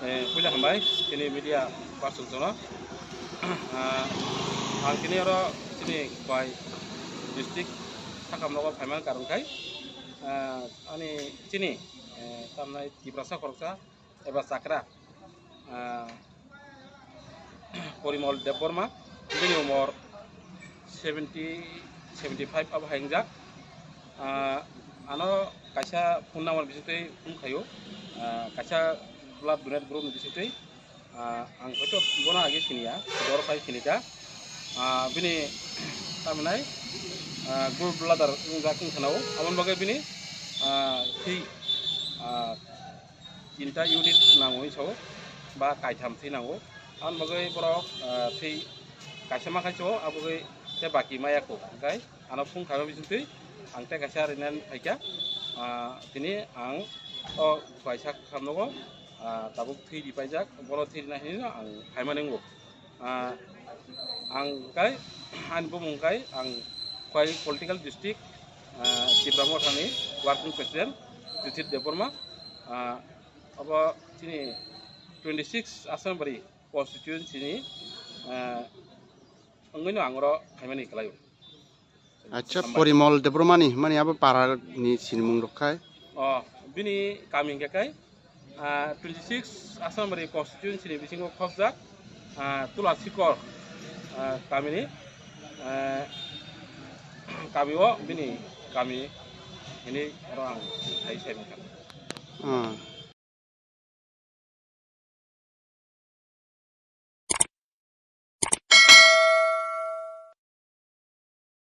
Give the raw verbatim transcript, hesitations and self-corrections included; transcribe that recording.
Eh, puila hambai, chini media person jono. Ah, ang chini oro chini Khowai district sakam nogo phaimani karon khai, ah, ani chini, eh, tamnai Tiprasa khoroksa eba chakra, ah, Porimol Debbarma, bini umor seventy, seventy five abo hai wngjak. Ah, ano kaisa phone number bisingtwi phone khaio, ah, kaisa blood donate group ni bisingtwi, ah, ang hoito bono age siniya, doro khai sinika. Ah, bini tamhinai, ah, group leader wngjak wngkha nao, aboni bagwi bini, ah, thwi, ah, tinta unit nango hinwi sao, ba kaitham thwi nango. Aboni bagwi borok, ah, thwi kaisa ma khai sao, abo bagwi tei baki maya kho. Hwnkhe ano phone khaima bisingtwi ang tei kaisa rinani phaikha. Ah, tini ang o kaisa khamnogo, ah, tabuk thwi ripaijak, bono thwi rina hinwi ang phaimani wngo. Ah, ang kai, ani bumung kai, ang Khowai political district, ah, Tipra Mothani working president, Jyotir Debbarma. Ah, abo chini twenty six Asambari constituency ni, ah, wngwino ang oro phaimani kwlaio. Acha, Hambai. Porimol Debbarmani, mani abo para ni sinimung rok khai. Oh, bini kami hingke kai, ah, twenty six Asambari constituency ni bisingo khopjak, ah, Tula Sikor, ah, kami ni, ah, kami o bini kami hini oro ang sai sai mangkha. Ah.